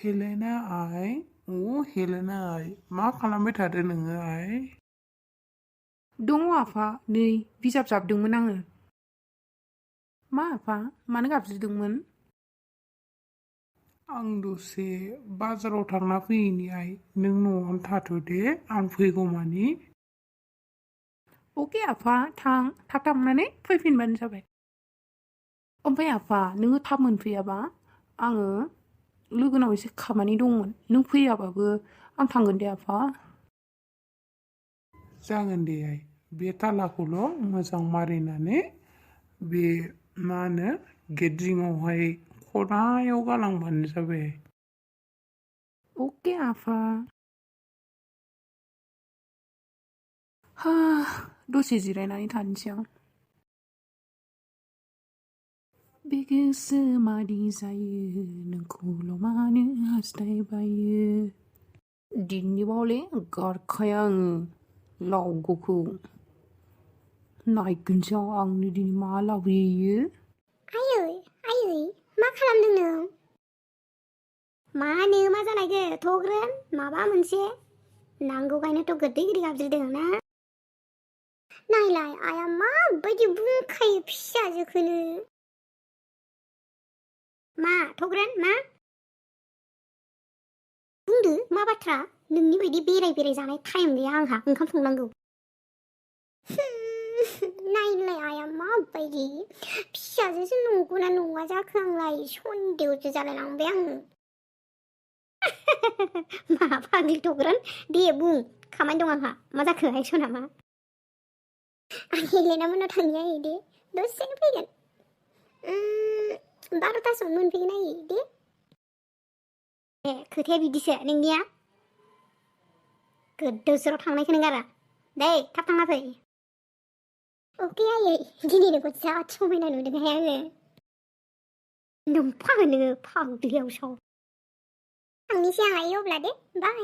Helena ai, Helena ai, मा खालामबाय थादो नोङो आइ? दङ आफा, नै बिजाब जाबदोंमोन आङो। मा आफा, मानो गाबज्रिदोंमोन? आं दसे बाजाराव थांना फैयैनि आइ, नों न'आवनो थाथ' दे, आं फैगौमानि। अके आफा, थाब थांनानै फैफिनबानो जाबाय। ओमफ्राय आफा, नोङो थाब मोनफैयाबा आङो लोगोनाव एसे खामानि दंमोन। नों फैयाबाबो आं थांगोन दे आफा। जागोन दे आइ, बे तालाखौल' मोजां मारिनानै बे मा होनो गेट जिङावहाय खनायाव गालांबानो जाबाय। अके आफा। दसे जिरायनानै थानोसै आं। बे गोसो मादि जायो, नोंखौल' मानो हास्थायबायो। दिननि बावले गारखाया आङो लावग'खौ। नायगोनसो आंनो दिनै मा लाबोयो। आयै, मा खालामदों नों? मानो मा जालायखो थग्रोन? माबा मोनसे नांगौ गायनोथ' गोदै गोदै गाबज्रिदों ना? नायलाय आइया माबायदि बुंखायो फिसाजोखौनो। मा थग्रोन मा? बुंदो मा बाथ्रा? नोंनि बायदि बेराय जानाय टाइम गैया आंहा, ओंखाम संनांगौ। नायलाय आइया माबायदि फिसाजोसो नंगौना नङा जाखो आंलाय सन्देहसो जालायलांबाय आङो। मा फाग्लि थग्रोन? दे बुं, खामानि दं आंहा। मा जाखो एक्स नामा? आं हेलेना मोननाव थांनि आयै दे, दसेनो फैगोन। 12थासोआव मोनफैगोन आयै दे। खोथाया बिदिसो नोंनिया? गोदाव सोराव थांनायखौनो गारा। दे थाब थांना फै। अके आयै, दिनै नोंखौ जा समायना नुदोंहाय आङो। नोम्फा नोङो फाग्लियाव साव। थांनोसै आं आयै अब्ला दे, बाय।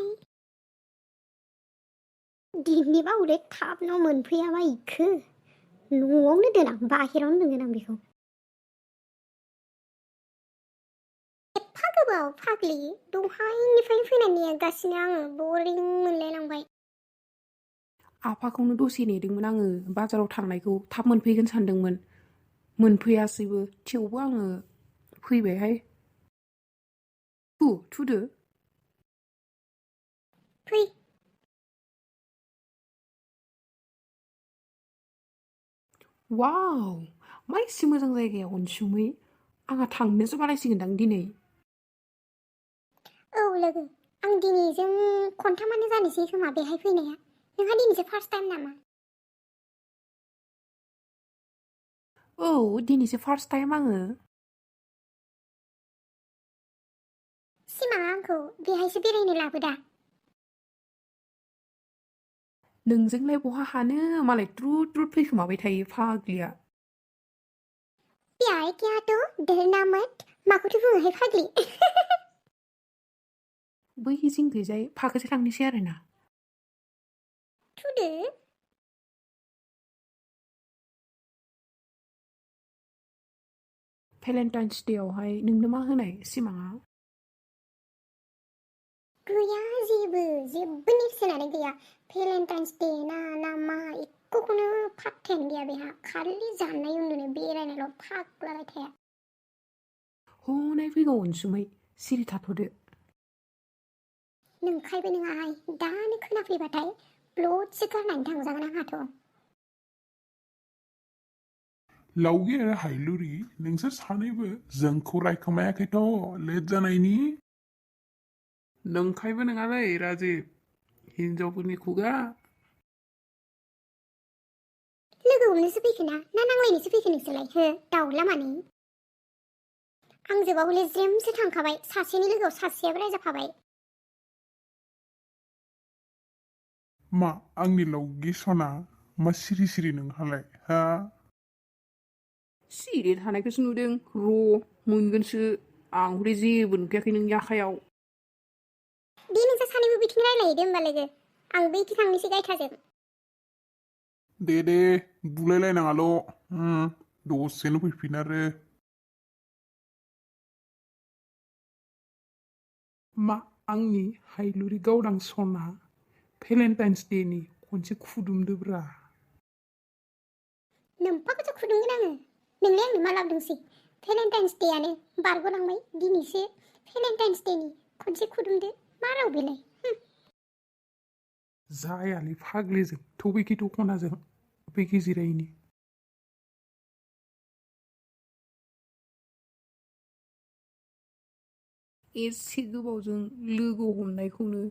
दिननि बावले थाब न' मोनफैयाबा इखो न'आवनो दोना, बाहेरावनो दोनगोन आं बेखौ। एफा गोबाव फाग्लि, दहायनिफ्रायनो फैनानै नेगासिनो आङो, बरिं मोनलायलांबाय। आफाखौनो दसे नेदोंमोन आङो, बाजाराव थांनायखौ थाब मोनफैगोन सानदोंमोन। मोनफैयासैबो, थेवबो आङो फैबायहाय। थुदो। फै। वाव, मा एसे मोजां जायगायाव अनसुमै। आंहा थांनोसो बालायसिगोनदां दिनै। औ लोगो, आं दिनैजों खनथामानो जानोसै खोमा बेहाय फैनाया। नोंहा दिनैसो फार्स्ट टाइम नामा? औ, दिनैसो फार्स्ट टाइम आङो। सिमाङा आंखौ बेहायसो बेरायनो लाबोदा। नोंजोंलाय बहा हानो, मालाय ट्रुट फैखोमाबाय थायो फाग्लिया। प्यार किया तो डरना मत, माखौथो बुङोहाय फाग्लि। बै जिंखैजाय फाखोसे थांनोसै आरोना। थुदो। भेलेन्टाइन्स डेआवहाय नोंनो मा होनाय सिमाङा? गैया, जेबो नेरसोनानै गैया। भेलेन्टाइन्स डे ना मा एखौनो फात्तायानो गैया बेहा। खालि जानाय उन्दुनाय बेरायनायल' फाग्लाबाय थाया। हनै फैगौ अनसुमै, सिरि थाथ'दो। नोंखायबो नोङाहाय, दानो खोनाफैबाथाय ब्लडसो गारनानै थांजागोन आंहाथ'। लावगे आरो हायलुरि, नोंसोर सानैबो जोंखौ रायखोमायाखैथ' लेट जानायनि? नोंखायबो नङालै राजिब, हिनजावफोरनि खुगा। लोगो हमनोसो फैखो ना नांलायनोसो फैखो नोंसोरलाय हो दाउला मानै? आं जोबा हले ज्रेमसो थांखाबाय, सासेनि लोगोआव सासेयाबो रायजाफाबाय। मा आंनि लावगे सना, मा सिरि नोंहालाय हा? सिरि थानायखौसो नुदों, मोनगोनसो। आं हले जेबो नुखायाखै नोंनि आखायाव। दे नोंसोर सानैबो बिथिं रायलायहैदो होमबा लोगो, आं बैथिं थांनोसै गायथाजों। दे बुलायलायनाङाल', दसेनो फैफिन आरो। मा आंनि हायलुरि गावदां सना भेलेन्टाइन्स डेनि खनसे खुदुमदोब्रा नोम्फाखौसो खुदुमगोन आङो नोंलाय आंनो मा लाबोदोंसै भेलेन्टाइन्स डेआनो बारग'लांबाय दिनैसो भेलेन्टाइन्स डेनि खनसे खुदुमदो मा राव बेलाय जायालै फाग्लिजों थौबेखि दख'नाजों बेखि जिरायनि एसे गोबावजों लोगो हमनायखौनो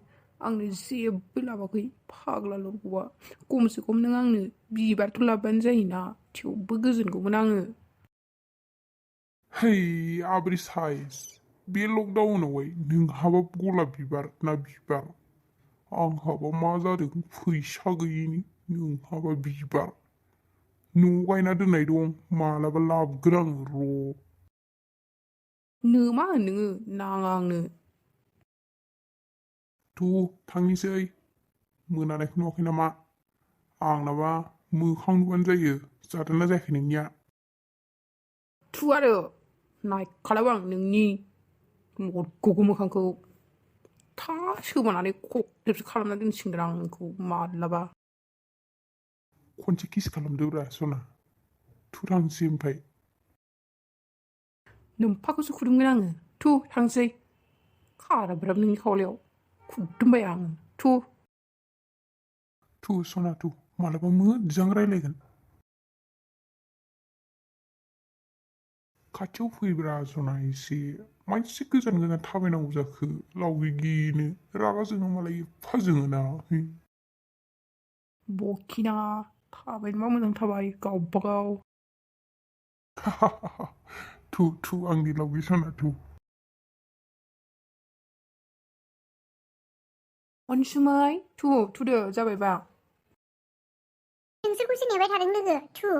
आंनो जेबो लाबाखै फाग्ला लरग'आ खमसे खम नों आंनो बिबारथ' लाबोबानो जायोना थेवबो गोजोनगौमोन आङो है आब्रि साइज बे लकडाउनावहाय नोंहाबा गलाब बिबार ना बिबार आंहाबा मा जादों फैसा गैयिनि नोंहाबा बिबार न'आव गायना दोननाय दं मालाबा लाबोगोन आङो र' नो मा होनो नोङो नाङा आंनो थ' थांनोसै मोनानायखौ नुवाखै नामा आंनाबा मोखां नुबानो जायो जादोंना जायाखै नोंनिया थु आरो नायखालाबो आं नोंनि लरग'गौ मोखांखौ था सोबानानै खख्लेबसो खालामना दोनसिगोन आं नोंखौ मालाबा खनसे किस खालामदोब्रा सना थु थांसै ओमफ्राय नोम्फाखौसो खुदुमगोन आङो थु थांसै खाराब्राब नोंनि खावलायाव खुदुमबाय आं थु सना थु मालाबा मोजां रायलायगोन खाथियाव फैब्रा सना एसे मानसि गोजान गोजान थाबायनांगौ जाखो लावगिगिनो रागा जोङो मालाय एफा जोङोना बखिनाङा थाबायनोबा मोजां थाबाय गावबागाव थु थु आंनि लावगि सना थु अनसुमै थुदो जाबायबा नोंसोरखौसो नेबाय थादों लोगो थु